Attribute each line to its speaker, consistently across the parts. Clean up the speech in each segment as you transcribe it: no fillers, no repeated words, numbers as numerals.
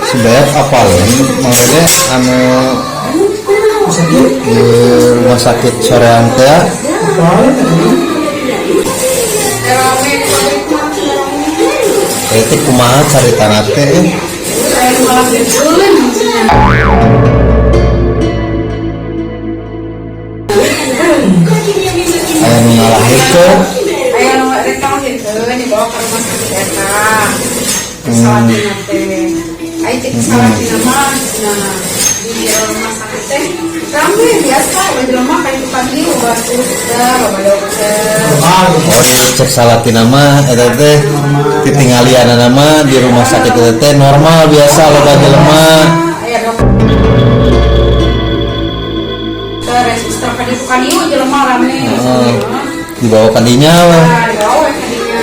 Speaker 1: Si Beb apaleun, Mang Dede, anu di rumah sakit Soreang teh ya?
Speaker 2: Rame pabrik mah.
Speaker 1: Itu kumaha caritana teh, eh?
Speaker 2: Saya ngalahirkeun.
Speaker 1: Aya nu ngalahirkeun?
Speaker 2: Aya nu rek ngalahirkeun dibawa ke rumah sakit eta. Salakina teh. Aya cek salakina mah nah di rumah sakit teh rame biasa, loba jelema kayak itu pagi loba suster, loba dokter.
Speaker 1: Oh, cek salakina mah eta teh titinggalianana mah di rumah sakit eta teh normal biasa, loba jelema.
Speaker 2: Aya dokter, suster, ka ditu ka dieu jelema rame.
Speaker 1: Heeh. Dibawa ka dinya we.
Speaker 2: Nah, dibawa we ka dinya.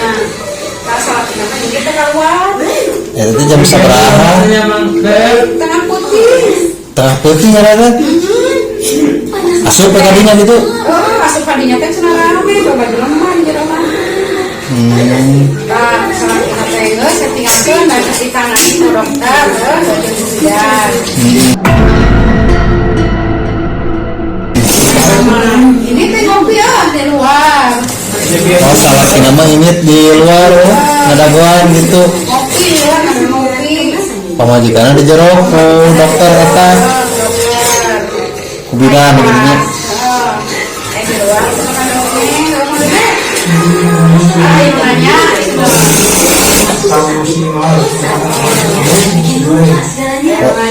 Speaker 2: Tah, salakina mah jadi teh keluar.
Speaker 1: Eta teh jam sabaraha?
Speaker 2: Tengah peuting.
Speaker 1: Tengah peuting eta teh asup we ka dinya gitu?
Speaker 2: Oh, asup ka dinya teh cenah rame, loba jelema di jero mah. Tah, salakina teh geus tinggalkeun dan ditangani ku dokter, heuh, jeung bidan. Ini teh ngopi ya di luar.
Speaker 1: Oh, salakina mah indit di luar we, ngadagoan gitu.
Speaker 2: Ngopi di luar, ngambil ngopi.
Speaker 1: Pamajikanna di jero ku dokter eta?
Speaker 2: Oh, dokter.
Speaker 1: Ku bidan gitu nya?
Speaker 2: Oh, eh di luar sama dongeng, ngomong deh. Ayo nanya.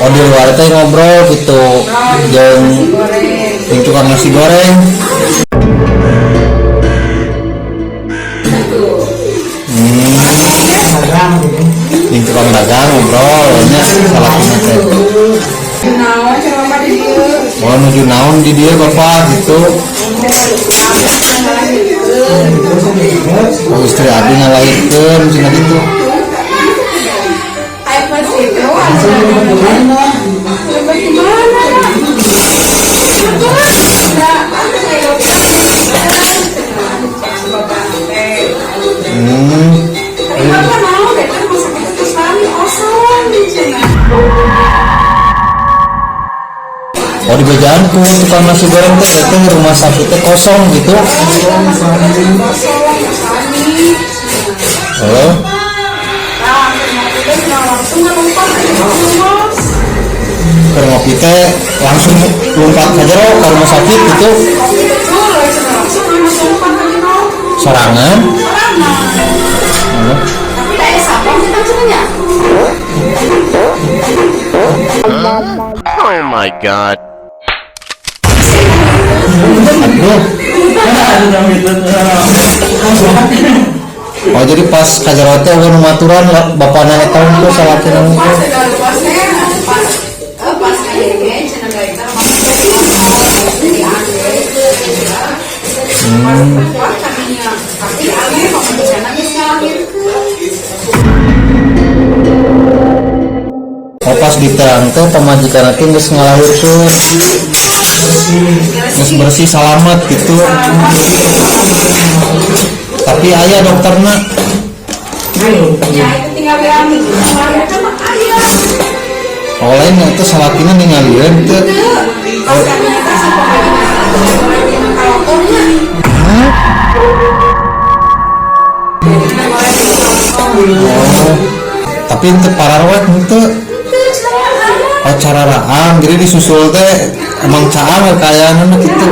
Speaker 1: Oh, di luar teh ngobrol gitu jeung
Speaker 2: Nasi goreng.
Speaker 1: Jeung tukang nasi goreng. Jeung tukang dagang ngobrol nya salakina teh.
Speaker 2: Naon cara bapak di dieu?
Speaker 1: Oh, nuju naon di dieu bapak gitu? Oh, istri abdi ngalahirkeun cenah gitu.
Speaker 2: Ayo pas itu, lepas di mana? Enggak, ayo cek si bapak teh. Tapi bapak naon deh kan rumah sakit itu sami kosong cenah.
Speaker 1: Oh, di bejaan ku tukang nasi goreng teh teh rumah sakit teh kosong gitu.
Speaker 2: Rumah sakit teh kosong sami.
Speaker 1: Oh.
Speaker 2: Nah, ngopi teh langsung ngelompat ke rumah.
Speaker 1: Keur ngopi teh langsung lompat ka jero ke rumah sakit gitu?
Speaker 2: Ngopi betul, langsung lompat ke jero.
Speaker 1: Sorangan?
Speaker 2: Sorangan.
Speaker 1: Oh.
Speaker 2: Tapi da aya satpam kita cenah nya.
Speaker 3: Oh my God.
Speaker 1: Aduh. Oh, jadi pas ka jero teh euweuh nu maturan bapana eta teh salakina
Speaker 2: Pas
Speaker 1: teh?
Speaker 2: udah luas teh, pas pas aya ge cenah da eta rumah sakit jadi aneh. Pas keluar kadinya, tapi aneh pamajikanna geus ngalahirkeun.
Speaker 1: Oh, pas diterang teh pamajikan teh geus ngalahirkeun. Geus bersih salamet gitu. Tapi aya dokterna?
Speaker 2: Ya itu tinggal bilang ngalahirkeun mah aya.
Speaker 1: Oh, lain itu salakina ningalieun teu?
Speaker 2: Teu, pas kadinya teh si pamajikan teh dina kalotonnya. Dina goreng di kaloton.
Speaker 1: Oh. Tapi teu pararwet henteu?
Speaker 2: Teu, caraan.
Speaker 1: Oh, cararaan. Jadi disusul teh emang caang kaayaan gitu.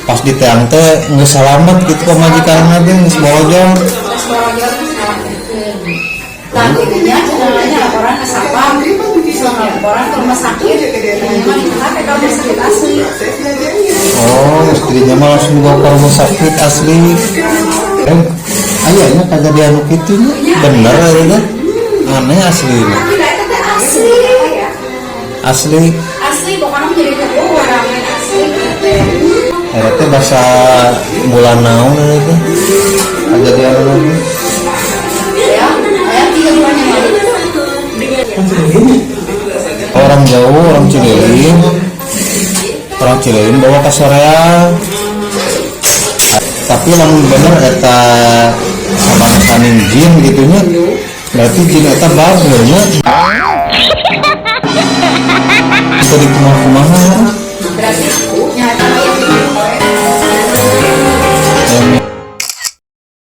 Speaker 1: Pas diteang teh geus salamet gitu pamajikanna teh geus bolojong.
Speaker 2: Geus bolojong, geus ngalahirkeun. Nah, intinya cenah laporan ke satpam, laporan ke rumah sakit, intinya mah ditangkap ke rumah sakit asli.
Speaker 1: Oh, istrinya mah langsung dibawa ke rumah sakit asli. Eh, aya nya kejadian nu kitu nya. Bener eta teh. Aneh asli.
Speaker 2: Tapi da eta teh asli.
Speaker 1: Asli.
Speaker 2: Asli pokoknya menjadi oh rame asli teh.
Speaker 1: Eta teh basa bulan naon eta teh? Kejadian teh.
Speaker 2: Ya, aya 3 bulan yang lalu.
Speaker 1: Orang jauh, orang Cililin. Orang Cililin bawa ke Soreang. Tapi lamun bener eta sabansaning jin gitu nya. Berarti jin eta bager nya. Tadi kumaha-kumaha.
Speaker 2: Berarti nyata.